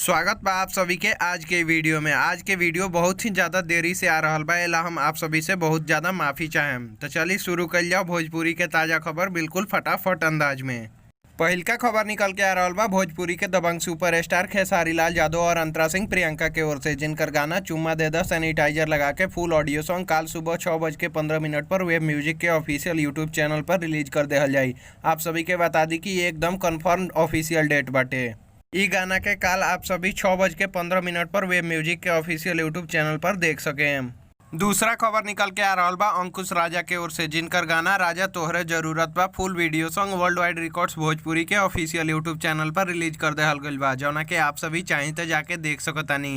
स्वागत बा आप सभी के आज के वीडियो में। आज के वीडियो बहुत ही ज़्यादा देरी से आ रहल बा, एला हम आप सभी से बहुत ज़्यादा माफ़ी चाहेम। तो चलिए, शुरू कर जाओ भोजपुरी के ताज़ा खबर बिल्कुल फटाफट अंदाज में। पहिलका खबर निकल के आ रहल बा भोजपुरी के दबंग सुपरस्टार खेसारी लाल यादव और अंतरा सिंह प्रियंका के ओर से, जिनकर गाना चुम्मा दे दा सैनिटाइजर लगा के फुल ऑडियो सॉन्ग काल सुबह 6:15 पर वेब म्यूजिक के ऑफिशियल यूट्यूब चैनल पर रिलीज कर देहल जाई। आप सभी के बता दी कि ये एकदम कन्फर्म ऑफिशियल डेट बाटे। ई गाना के काल आप सभी 6:15 पर वेब म्यूजिक के ऑफिशियल यूट्यूब चैनल पर देख सकें। दूसरा खबर निकल के आ रहल बा अंकुश राजा के ओर से, जिनकर गाना राजा तोहरे जरूरत बा full video song world wide records Bhojpuri के ऑफिशियल यूट्यूब चैनल पर रिलीज कर देहल गइल बा, जौना के आप सभी चाहें तो जाके देख सकतानी।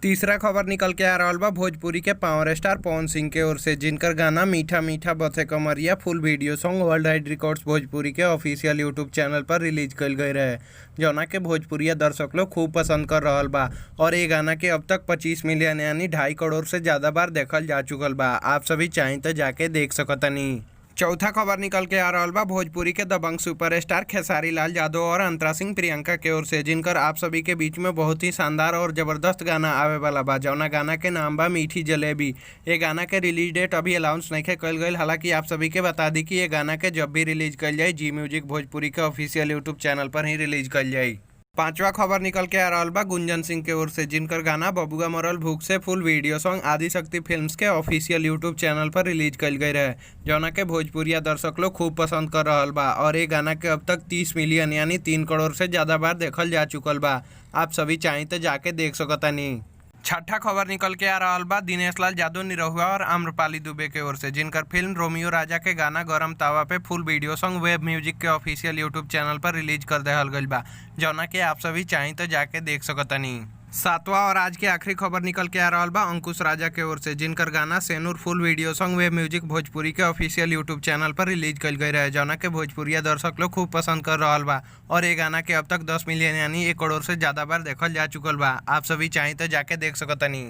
तीसरा खबर निकल के आ रहल बा भोजपुरी के पावर स्टार पवन सिंह के ओर से, जिनकर गाना मीठा मीठा बथे कमरिया full video song world wide records Bhojpuri के ऑफिशियल यूट्यूब चैनल पर रिलीज कइल गई रहे, जौना के भोजपुरिया दर्शक लोग खूब पसंद कर रहल बा और ये गाना के अब तक 25 मिलियन यानी 2.5 करोड़ से ज़्यादा बार देखल जा चुकल बा। आप सभी चाहें तो जाके देख सकतनी। चौथा खबर निकल के आ रहल बा भोजपुरी के दबंग सुपरस्टार खेसारी लाल यादव और अंतरा सिंह प्रियंका के ओर से, जिनकर आप सभी के बीच में बहुत ही शानदार और जबरदस्त गाना आवे वाला बा, जौना गाना के नाम बा मीठी जलेबी। ये गाना के रिलीज डेट अभी अनाउंस नहीं कल गई। हालांकि आप सभी के बता दी कि ये गाना के जब भी रिलीज कल जाए, जी म्यूजिक भोजपुरी के ऑफिशियल यूट्यूब चैनल पर ही रिलीज कल जाए। पांचवा खबर निकल के आ रहल बा गुंजन सिंह के ओर से, जिनकर गाना बबुआ मरल भूख से फुल वीडियो सॉन्ग आदि शक्ति फिल्म्स के ऑफिशियल यूट्यूब चैनल पर रिलीज कल गई रहे, जौना के भोजपुरिया दर्शक लोग खूब पसंद कर रहल बा और ये गाना के अब तक 30 मिलियन यानी 3 करोड़ से ज़्यादा बार देखल जा चुकल बा। आप सभी चाहें तो जाके देख सकतानी। छठा खबर निकल के आ रहल बा दिनेश लाल यादव निरहुआ और आम्रपाली दुबे के ओर से, जिनकर फिल्म रोमियो राजा के गाना गरम तावा पे फुल वीडियो सॉन्ग वेब म्यूजिक के ऑफिशियल यूट्यूब चैनल पर रिलीज कर देहल गइल बा, जौना के आप सभी चाहें तो जाके देख सकतनी। सातवां और आज के आखिरी खबर निकल के आ रहल बा अंकुश राजा के ओर से, जिनकर गाना Senur full video song web music Bhojpuri के ऑफिशियल यूट्यूब चैनल पर रिलीज कल गई रहे, जौना के भोजपुरिया दर्शक लोग खूब पसंद कर रहल बा और ये गाना के अब तक 10 मिलियन यानी 1 करोड़ से ज़्यादा बार देखल जा चुकल बा। आप सभी चाहें तो जाके देख सकतनी।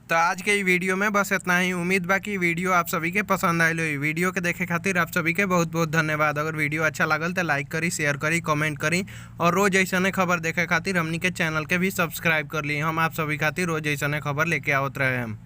तो आज के ई वीडियो में बस इतना ही। उम्मीद बा कि वीडियो आप सभी के पसंद आयल होई। वीडियो के देखे खातिर आप सभी के बहुत बहुत धन्यवाद। अगर वीडियो अच्छा लागल तो लाइक करी, शेयर करी, कमेंट करी और रोज ऐसने खबर देखे खातिर हमनी के चैनल के भी सब्सक्राइब कर ली। हम आप सभी खातिर रोज ऐसने खबर लेके आवत रहे हम।